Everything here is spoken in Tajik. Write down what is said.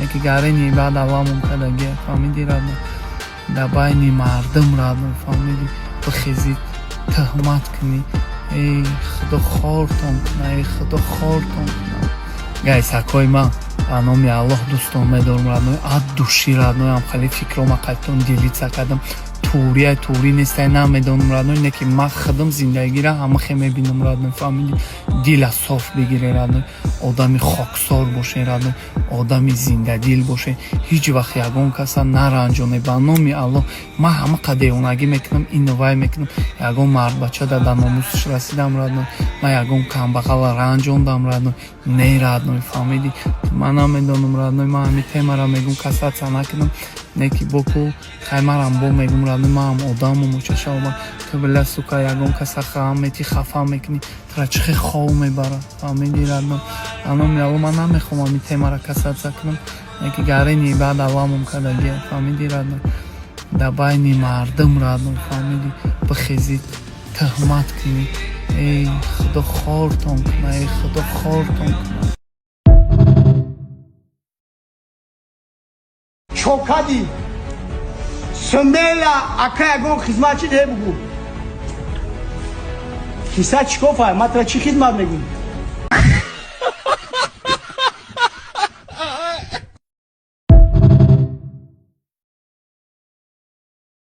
Яки гарени баъд аввалмон кардагия, фаҳмиди, родной? Дар байни мардум, родной, фаҳмиди, бихезӣ, тӯҳмат кунӣ. Эй, худо хортон куна, эй, худо хортон куна. Гайсакҳои ман, ба номи Аллоҳ дӯстон медорам, родной, от души, родной. Ам хеле фикрома қайтон делиться кардам. Туурия, туурӣ нестай, намедонам, родной, не ки ман худам зиндагиро ҳамахе мебинам, родной, фаҳмиди? Дила соф бигире, родной, одами хоксор боше, родной, одами зиндадил боше, ҳеҷ вақт ягон каса наранҷоне. Ба номи Аллоҳ, ман ҳама девонагӣ мекунам, ину вай мекунам, ягон мардбача да номусаш расидам, родной? Ман ягон камбағала ранҷондам, родной? Не, родной, фаҳмиди? Ман намедонам, родной, ман ҳами темара мегум, касаться накунам, не ки боку хай марам бо мегум, родной, маам одамум, очашаома. Ту, бля, сука, ягон каса хаам мети, хафа мекунӣ, тура чӣ хел хов мебарад, фаҳмиди, родной? Ба номи Аллоҳ, ман намехоҳам ҳами темара касаться кунам, не ки гарени баъд аввалмон кардагия, фаҳмиди, родной? Дар байни мардум, родной, фаҳмиди, бихезӣ, тӯҳмат кунӣ. Эй, худо хортон куна, эй, худо хортон куна. Чокади смела, ака, ягон хизмат чи де, бугу. Киса чикофа, ма тра чӣ хизмат мегӯм?